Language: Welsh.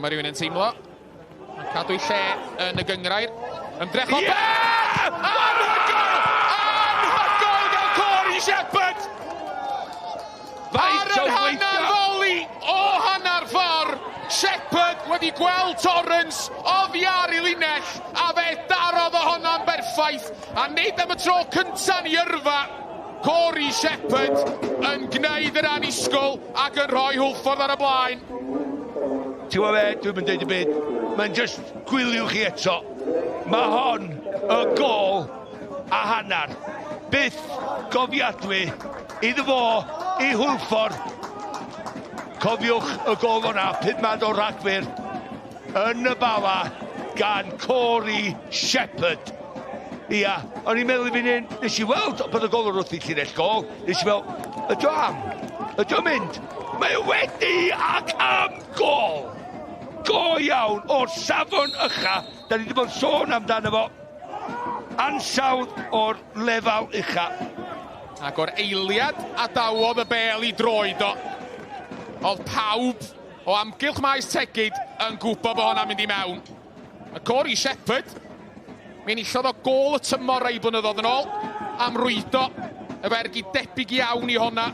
A mae rhywun yn teimlo yn cadw'i lle yn y gynghrair. Ymdrech o yeah! Anhygoel! Anhygoel gan Corey Shepherd! Ar yr hanner foli o hanner ffordd, Shepherd wedi gweld Torrance oddi ar ei linell a fe darodd o honna'n berffaith a nid am y tro cynta'n ei yrfa Corey Shepherd yn gwneud yr annisgwyl ac yn rhoi Hwlffordd ar y blaen. Ti'n gwybod be, dwi'n mynd deud y byd, mae'n just gwyliwch chi eto. Mae hon y gol a hanner. Byth gofiadwy iddo fo i Hwlffordd. Cofiwch y gol o'na, 5 o Ragfyr yn y Bala gan Corey Shepherd. Ia, o'n i'n meddwl i fi'n un, nes i weld bod y golwr wrth i llinell gol, nes i fel, ydy o am? Ydy o'n mynd? Mae o wedi ac am gol! Go iawn, o'r safon ucha, da ni wedi bod yn sôn amdano fo. Ansawdd o'r lefel ucha. Ac o'r eiliad adawodd y bel i droed o, oedd pawb o amgylch maes Tegid yn gwybod bod hwnna'n mynd i mewn. A Corey Shepherd, mi enillodd o gol y tymor rai blynyddoedd yn ôl am rwydo y fergi debyg iawn i honna.